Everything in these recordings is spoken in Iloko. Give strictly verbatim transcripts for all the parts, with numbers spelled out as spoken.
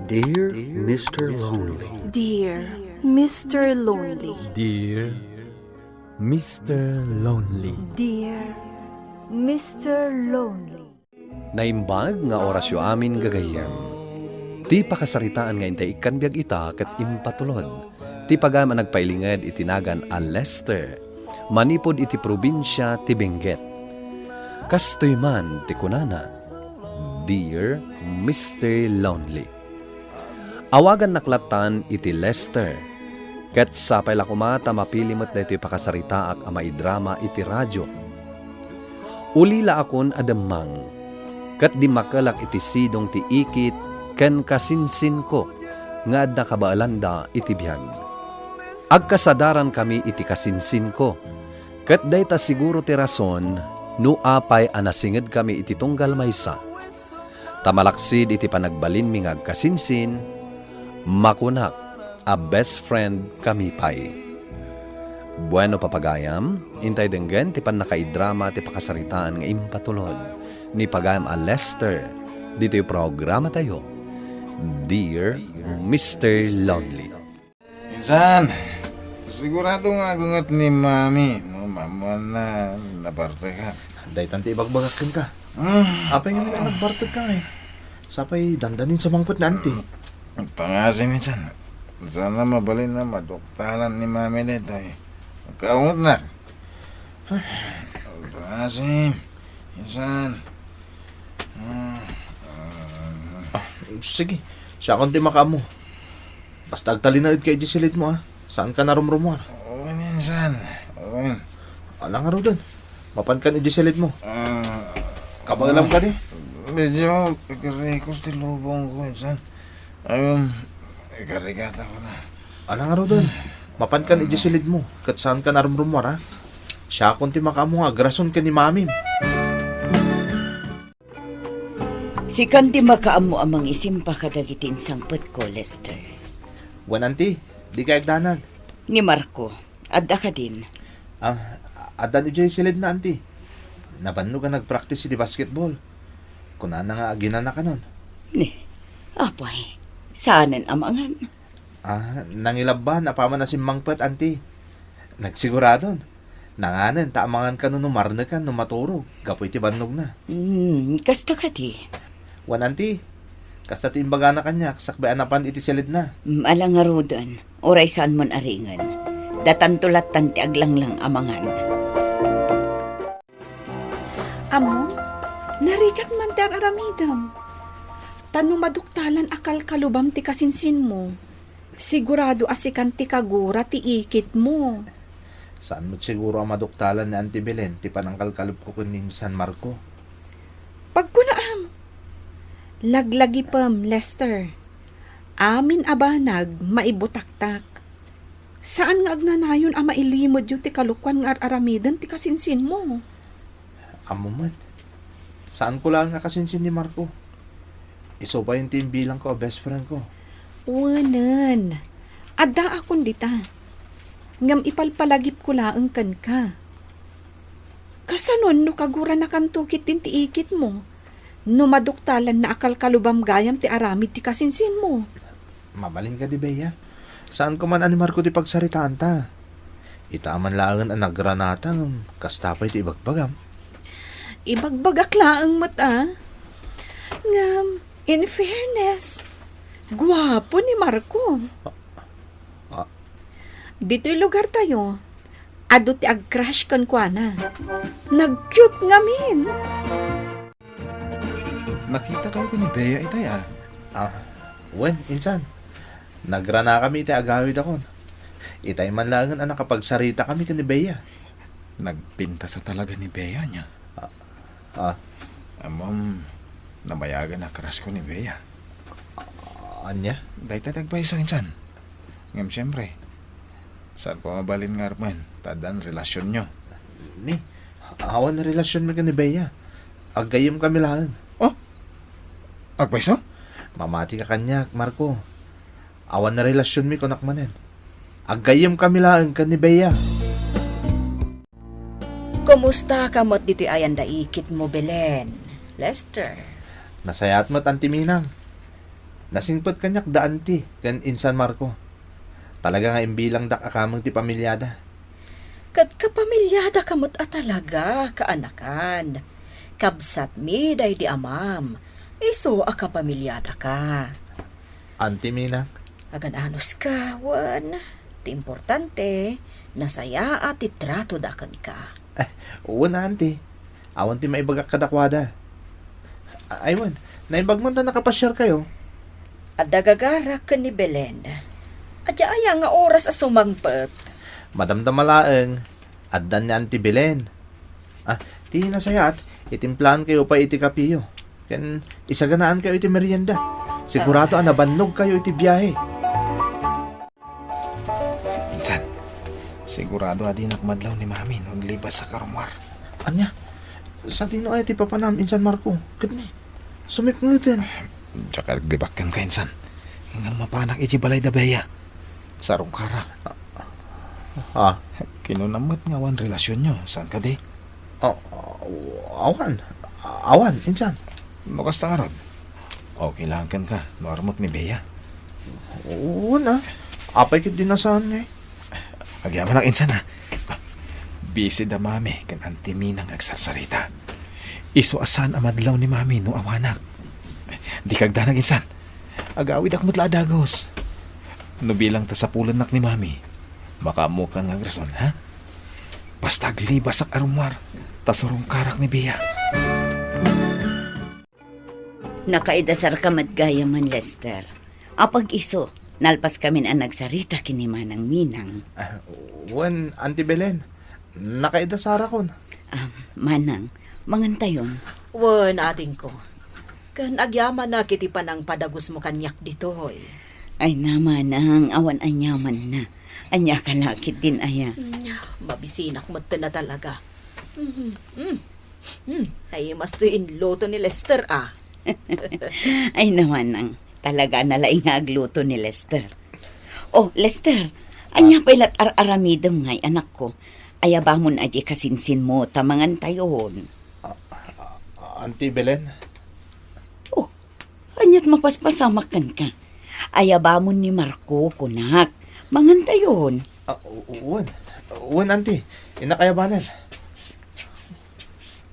Dear Mister Lonely. Dear Mister Lonely. Dear Mister Lonely. Dear Mister Lonely. Naimbag nga orasyo amin, gagayyem. Ti pakasaritaan nga intay ikkan biag ita ket impatulod ti pagayam a nagpailinged iti nagan a Lester, manipud iti probinsia ti Benguet. Kastoy man ti kunana, "Dear Mister Lonely." Awagannak lattan iti Lester, ket sapay la koma ta mapili met daytoy pakasaritaak a maidrama iti radio. Ulilaakon a demmang, ket dimmakelak iti sidong ti ikit ken kasinsinko nga adda kabaelanda iti biag. Agkasadaran kami iti kasinsinko, ket dayta siguro ti rason no apay a nasinged kami iti tunggal maysa. Ta malaksid iti panagbalinmi nga agkasinsin, makunak a best friend kami pay. Bueno, papagayam, intay denggen ti pannakaidrama ti pakasaritaan nga impatulod ni pagayam a Lester ditoy programatayo, Dear Mister Lonely. Insan, sigurado nga agunget ni Mami, no, maammoanna nabartekak. Daytan ti ibagbagak kenka. Hmm. Apay nga nagbartekka ngay? Sapay dandanin sumangpet ni Auntie. Pangasim, insan. Sana mabalin a maduktalan ni Mami daytoy. Kaungetnak. Pangasim, insan. Hmm. Ah, sige. Siakon ti makaammo. Basta agtalinaedka idiay silidmo, a. Saanka a rumrumuar. Wen, insan. Wen. Ala ngaruden. Mapankan idiay silidmo. Ah, kabaelam kadi? Medyo ikarikos ti lubongko, insan. Ayun, ikarigatakkon a. Ala ngaruden. Mapankan idiay silidmo. Ket saanka a rumrumuar, a. Siakon ti makaammo nga agrason ken ni Mamim. Sikan ti makaammo a mangisimpa kadagiti insangpetko, Lester. Wen, Auntie, dikay agdanag. Ni Marco, adda kadin? Ah, addan idiay silidna, Auntie. Nabannog a nagpractice iti basketball. Kunana nga aginanakanon. Ni, apay, saanen a mangan? Ah, nangilabba, apaman a simmangpet, Auntie. Nagsiguradon. Nanganen, ta amangan kano no marnekan no maturog, gapu iti bannogna. Hmm, kasta kadi? Wen, Auntie. Kasta ti imbagana kaniak, sakbay a napan iti silidna. Hmm, ala ngaruden. Uray saanmon a ringen. Datanto lattan ti aglanglang a mangan. Ammom, narigat man ti ar-aramidem. Ta no maduktalan a kalkalubam ti kasinsinmo, sigurado a sikan ti kagura ti ikitmo. Saan met siguro a maduktalan ni Auntie Belen ti panangkalkalubko ken ni Insan Marco. Pagkunaam, laglagipem, Lester. Amin a banag, maibutaktak. Saan nga agnanayon a mailimedyo ti kalokuan nga ar-aramiden ti kasinsinmo. Ammo met. Saanko laeng a kasinsin ni Marco. Isu pay ti imbilangko a best friend ko. Wenen. Addaakon dita. Ngem ipalpalagipko laeng kenka. Kasanon no kaguranakanto ketdin ti ikitmo? No maduktalanna a kalkalubam gayam ti aramid ti kasinsinmo? Mabalin kadi, Bea? Saanko man a ni Marco ti pagsaritaanta. Ita man laengen a nagranata ngem kasta pay ti ibagbagam. Ibagbagak laeng met a. Ngem, in fairness, guapo ni Marco. Ah. Ditoy lugartayo, adu ti ag-crush kenkuana. Nag-cute ngamin. Nakitakayo ken ni Bea itay a. Ah, wen, insan. Nagranakami iti agawidakon. Itay man laengen a nakapagsaritakami ken ni Bea. Nagpintas a talaga ni Bea ania. Ah, ah. Ammom, nabayagen a crush ko ni Bea. Ania? Dayta ti agpayso, insan. Ngem siempre, saanko a mabalin nga armen, ta addan relasionyo. Ni, awan relasionmi ken ni Bea. Aggayyemkami laeng. Oh? Agpayso? Mamatika kaniak, Marco. Awan relasionmi, kunak manen. Aggayyemkami laeng ken ni Bea. Kumusta ka met ditoy ayan da ikitmo, Belen? Lester. Nasayaat met, Auntie Minang. Nasingpet kaniak da anti ken insan Marco. Talaga nga imbilangdak a kameng ti pamiliada. Ket kapamiliadaka met a talaga, kaanakan. Kabsatmi daydi amam, isu a kapamiliadaka. Anti Minang? Agan-anuska, wen ti importante, nasayaat ti tratoda kenka. Eh, wen, anti. Awan ti maibagak kadakuada. Ay, wen, naimbag man ta nakapasiarkayo. Adda gagarak ken ni Belen. Adda aya nga oras a sumangpet? Madamdama laeng, addan ni Anti Belen. Ah, ti nasayaat, itimplaankayo pay iti kapiyo. Ken isaganaankayo iti merienda. Sigurado a nabannogkayo iti biahe. Insan, sigurado a dinak madlaw ni Mami no aglibasak a rummuar. Ania? Sadino aya ti papanam, Insan Marco? Ket ni, sumipngeten. Diak aglibak kenka, Insan. Ngem mapanak iti balay da Bea. Sarungkarak. Ah. Kinunam met nga awan relasionyo, saan kadi? Ah, awan. Awan, Insan. No kasta ngarud, okay lang kenka no armek ni Bea? Wen a. Apay ketdi a saan ngay? Agyamanak, Insan, a. Busy da Mami ken Anti Minang agsarsarita. Isu a saan a madlaw ni Mami no awanak. Dika agdanag, Insan. Agawidak met la a dagus. No bilang ta sapulennak ni Mami, makaammokan nga agrason, ha? Basta aglibasak a rummuar, ta sarungkarak ni Bea. Nakaidasarka met gayamen, Lester. Apag isu, nalpaskamin a nagsarita ken ni Manang Minang. Ah, wen, Anti Belen. Nakaidasarakon. Ah, Manang, mangantayon. Wen, adingko. Ken agyamanak iti panangpadagusmo kaniak ditoy. Ay na, Manang, awan aniamanna. Ania ka la ketdin aya? Mm, mabisinak metten a talaga. Mm, mm, mm. Ay, mastoy inluto ni Lester, ah. Ay na, Manang, talaga a nalaing nga agluto ni Lester. Oh, Lester, ania pay la ti ar-aramidem ngay, anakko? Ayabamon a di kasinsinmo ta mangantayon. Ah, ah, Auntie Belen? Oh, aniat mapaspasamak kenka? Ayabamon ni Marco, kunak. Mangantayon. Ah, u-, wen. Wen, Auntie. Innak ayabanen.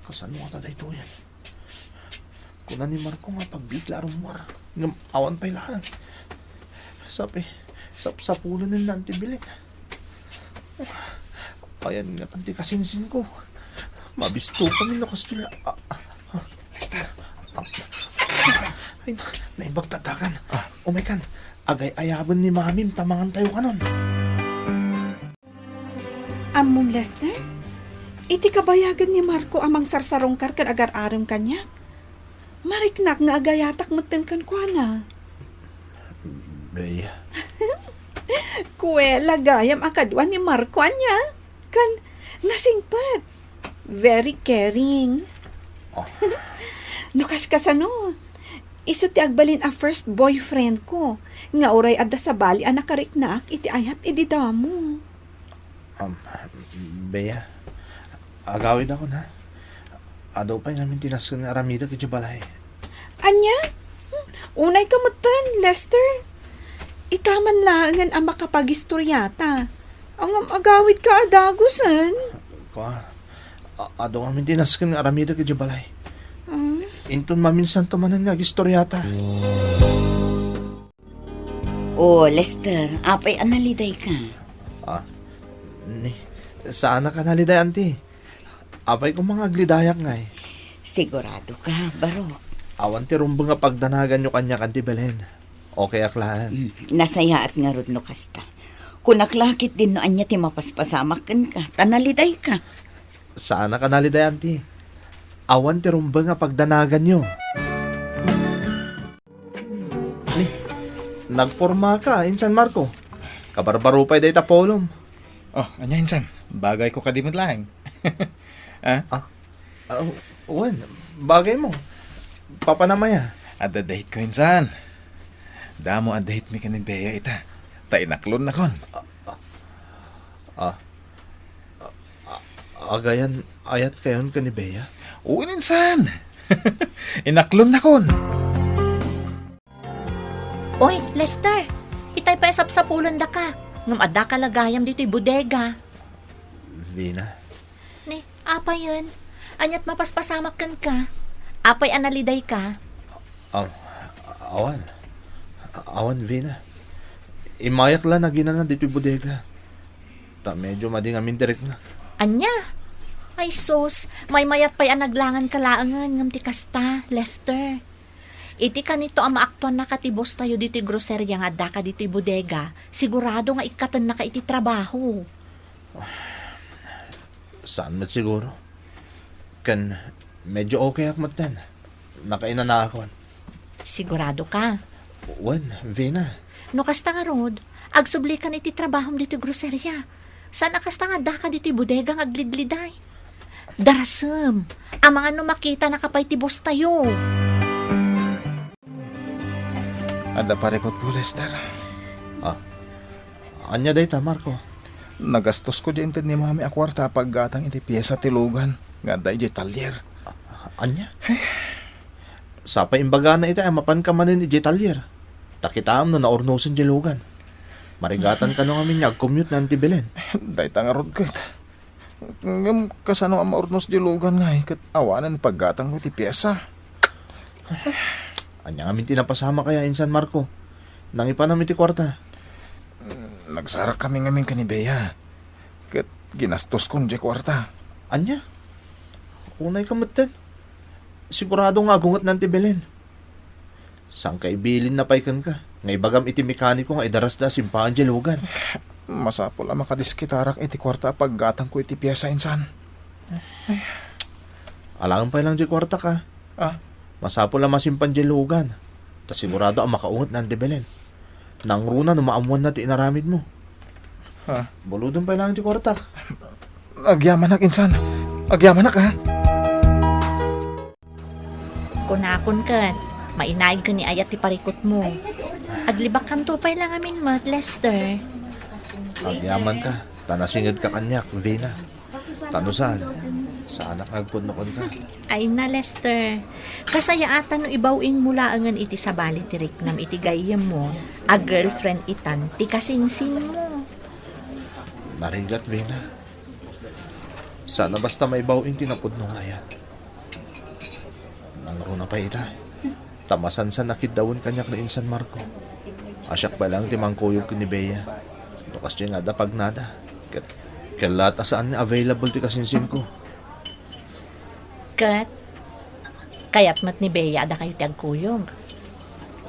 Kasano ngata daytoyen? Kuna ni Marco nga pagbiit la a rummuar. Ngem awan pay laeng. Sapi, sapsapulen ni Auntie Belen. Ayan ngatan ti kasinsinko. Mabisto kami no kastoy la. Ah, ah, ah. Lester. Ah. Ay, na-, naimbag ta addakan. Ah. Umaykan. Agay-ayaben ni Mamim ta mangantayo kanon. Ammom, Lester? Iti kabayagen ni Marco a mangsarsarungkar ken agar-arem kaniak, mariknak nga agayatak metten kenkuana. Bea. Kuela gayam a kadua ni Marco ania? Ken nasingpet. Very caring. Oh. No kaskasano, isu ti agbalin a first boyfriend ko, nga uray adda sabali a nakariknaak iti ayat idi damo. Um, Bea, agawidakon, ha? Adu pay ngamin ti nasken nga aramidek idiay balay. Ania? Hmm, unayka metten, Lester. Ita man laengen a makapagistoriata. Ngem agawidka a dagusen. Kua, a-, adu ngamin ti nasken nga aramidek idiay balay. Ah. Inton maminsanto manen nga agistoriata. Oh, Lester, apay a nalidayka? Ah, ni, saanak a naliday, Auntie. Apay koma nga aglidayak ngay? Sigurado ka, barok? Awan ti rumbeng a pagdanaganyo kaniak, Auntie Belen. Okay ak laeng. Mm, nasayaat ngarud no kasta. Kunak la ketdin no ania ti mapaspasamak kenka, ta nalidayka. Saanak a naliday, Auntie. Awan ti rumbeng a pagdanaganyo. Ni, nagpormaka, Insan Marco. Kabarbaro pay dayta pulom. Oh, ania, Insan? Bagayko kadi met laeng? Ah? Ah, ah, wen, bagaymo. Papanam aya? Adda date ko, Insan. Damo a date mi ken ni Bea ita. Ta inaklonnakon. Ah, ah, ah, ah, agayan, ayatkayon ken ni Bea? Wen, Insan. Inaklonnakon. Esther, itay pay a sapsapulendaka. Ngem addaka la gayam ditoy bodega. Vina. Ni, apayen? Aniat mapaspasamak kenka? Apay a nalidayka? Aw, awan. Awan, Vina. Immayak la naginana ditoy bodega. Ta medyo madi ngamin ti riknak. Ania? Ay sus, maymayat pay a naglanganka laengen ngem ti kasta, Lester. Iti kanito a maaktuannaka ti boss tayo ditoy groceria nga addaka ditoy bodega, sigurado nga ikkatennaka iti trabaho. Saan met siguro? Ken medyo okayek metten. Nakainanaakon. Sigurado ka? Wen, Vina. No kasta ngarud, agsublikan iti trabahom ditoy groceria. Saan a kasta nga addaka ditoy bodega nga aglidliday? Darasem, amangan no makitanaka pay ti boss tayo. Adda parikutko, Lester. Ah. Ania dayta, Marco? Nagastosko diay inted ni Mami a kuarta a paggatang iti piesa ti lugan nga adda idiay talyer. Ania? Sapay imbagana ita a mapanka manen idiay talyer. Ta kitaem no naurnosen diay lugan. Marigatan kano ngamin nga agcommute-na ti Belen. Dayta ngarud ket. Ngem kasano a maurnos diay lugan ngay ket awanen paggatangko iti piesa? Ania ngamin ti napasamak aya insan, Marco? Nangipanam iti kuarta? Nagsarakkami ngamin ken ni Bea. Ket ginastoskon diay kuarta. Ania? Unayka metten? Sigurado nga agungetnan ti Belen. Sangka ibilinna pay kenka nga ibagam iti mekaniko nga idarasda a simpaen diay lugan. Masapul a makadiskitarak iti kuarta a paggatangko iti piesa insan. Alaem pay lang diay kuartak. Ah? Masapul a masimpan diay lugan. Ta sigurado a makaungetnan ti Belen. Nangruna no maammoanna ti inaramidmo. Ha? Bulodem pay lang diay kuartak. Agyamanak insan. Agyamanak, ha? Kunakon ket, mainaig ken ni ayat ti parikutmo. Aglibakkanto pay lang amin met, Lester. Agyamanka, ta nasingedka kaniak, Vina. Ta no saan, saanak nga agpudno kenka. Ay na, Lester. Kasayaatan no ibaw-ingmo laengen iti sabali ti riknam iti gayyemmo a girlfriend itan ti kasinsinmo. Narigat, Vina. Saan a basta maibaw-ing ti napudno nga ayat. Nangruna pay ita. Ta masansan a kiddawen kaniak ni insan Marco. A siak pay lang ti mangkuyog ken ni Bea. No kasdiay nga adda pagnada. Ket, ket laat a saan nga available ti kasinsinko. Ket, kayat met ni Bea a dakayo ti agkuyog.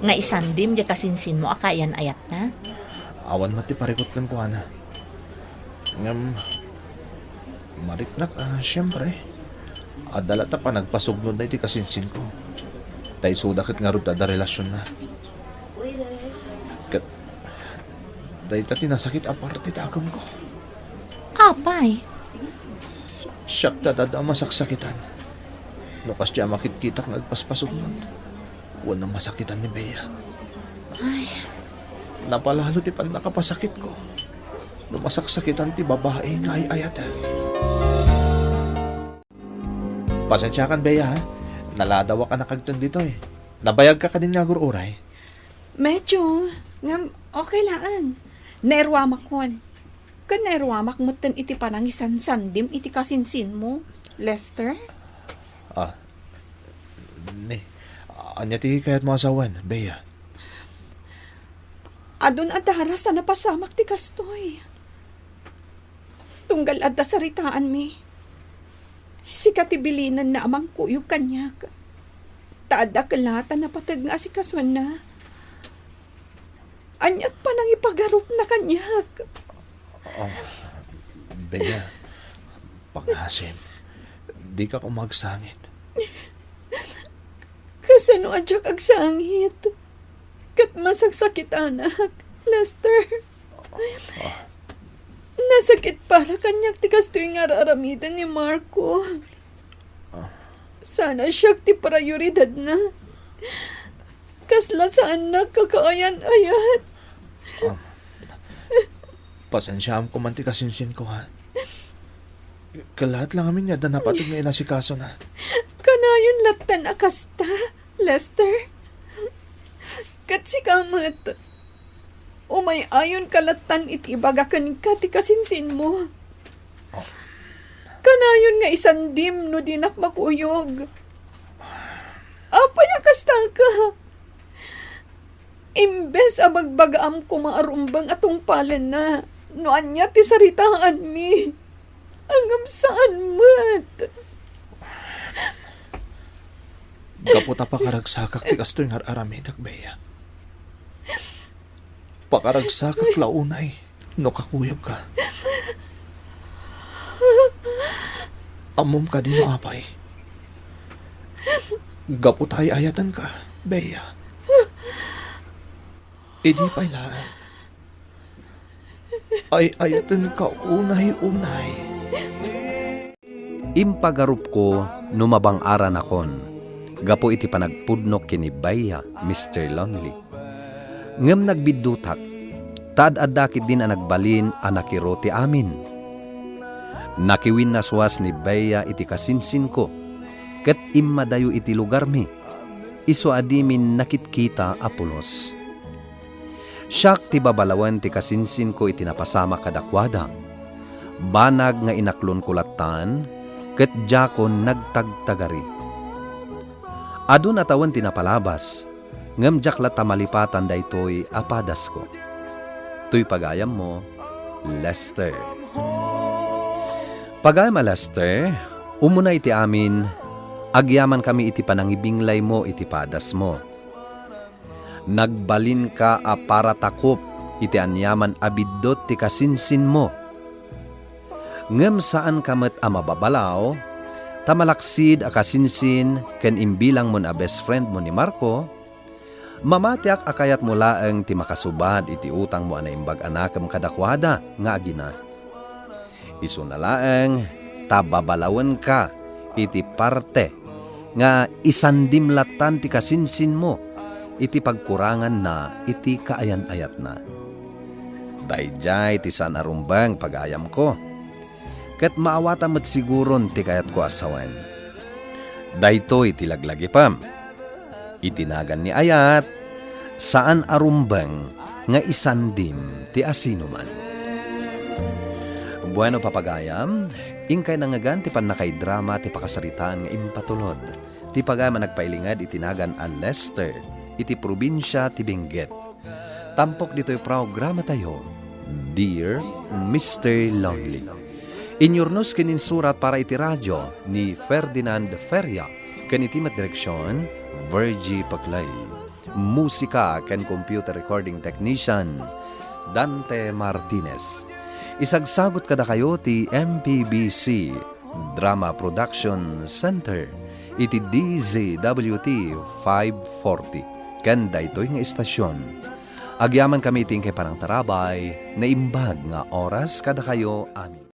Nga isandim diay kasinsinmo a kaayan-ayatna? Awan met ti parikut kenkuana. Ngem, mariknak a, siempre, adda latta panagpasugnodna iti kasinsinko. Ta isuda ket ngarud ti adda relasionna. Ket, dayta ti nasakit a parte ti akemko. Apay? Siak ti adda a masaksakitan. No kasdiay a makitkitak nga agpaspasugnod. Wenno masakitan ni Bea. Ay. Napalalo ti pannakapasakitko no masaksakitan ti babai nga ay-ayatek. Pasensiakan, Bea, ha? Naladawak a nakagteng ditoy. Nabayagka kadin nga agur-uray? Medyo, ngem okay laeng. Nairuamakon. Ken nairuamak metten iti panangisansandim iti kasinsinmo, Lester? Ah, ni, ania ti kayatmo a sawen, Bea? Adun a daras a napasamak ti kastoy. Tunggal adda saritaanmi, sika ti bilinenna a mangkuyog kaniak. Ta adda ket latta napateg nga asikasuenna. Aniat panangipagarupna kaniak? Ah, Bea, pangasim, dika koma agsangit. Kasano a diak agsangit? Ket masaksakitanak, Lester. Ah. Nasakit para kaniak ti kastoy nga ar-aramiden ni Marco. Ah. Sana siak ti prioridadna. Kasla saannak kakaayan-ayat. Ah. Pasensiaam koman ti kasinsinko, ha? Ket laat lang amin nga adda napateg nga inasikasona. Kanayon lattan a kasta, Lester. Ket sika met, Umay-ayonka lattan iti ibaga kenka ti kasinsinmo. Kanayon nga isandim no dinak makuyog. Apay a kastaka? Imbes a bagbagaam koma a rumbeng a tungpalenna no ania ti saritaanmi, ngem saan met. Gapu ta pakaragsakak ti kastoy nga ar-aramidek, Bea. Pakaragsakak la unay no kakuyogka. Ammom kadi no apay? Gapu ta ay-ayatenka, Bea. Idi pay laeng, ay-ayatenka unay-unay. Impagarupko no mabang-aranakon gapu iti panagpudnok ken ni Bea, Mister Lonely. Ngem nagbiddutak, ta ad-adda ketdin a nagbalin a nakiro ti amin. Nakiwinnaswas ni Bea iti kasinsinko, ket immadayo iti lugarmi, isu a dimin nakitkita a pulos. Siak ti babalawen ti kasinsinko iti napasamak kadakuada. Banag nga inaklonko lattan, ket diakon nagtagtagari. Adun a tawen ti napalabas, ngem diak latta malipatan daytoy a padasko. Toy pagayammo, Lester. Pagayam a Lester, umuna iti amin, agyamankami iti panangibinglaymo iti padasmo. Nagbalinka a paratakop iti aniaman a biddut ti kasinsinmo. Ngem saanka met a mababalaw, ta malaksid a kasinsin ken imbilangmon a best friendmo ni Marco, mamatiak a kayatmo laeng ti makasubad iti utangmo a naimbag a nakem kadakuada nga agina. Isuna laeng ta babalawenka iti parte nga isandim lattan ti kasinsinmo iti pagkuranganna iti kaayan-ayatna. Daydiay ti saan a rumbeng, pagayamko, ket maawatam met siguron ti kayatko a sawen. Daytoy ti laglagipem. Iti nagan ni ayat, saan a rumbeng nga isandim ti asinoman. Bueno, papagayam, inkay nangngegan ti pannakaidrama ti pakasaritaan nga impatulod ti pagayam a nagpailinged iti nagan a Lester iti probinsia ti Benguet. Tampok ditoy programatayo, Dear Mister Lonely. Inyurnos ken insurat para iti radio ni Ferdinand Feria, ken iti met direksion, Virgie Paclay. Musika ken computer recording technician, Dante Martinez. Isagsagut kadakayo ti M P B C Drama Production Center iti D Z W T five forty. Ken daytoy nga istasion, agyamankami iti inkay panangtarabay, naimbag nga oras kadakayo amin.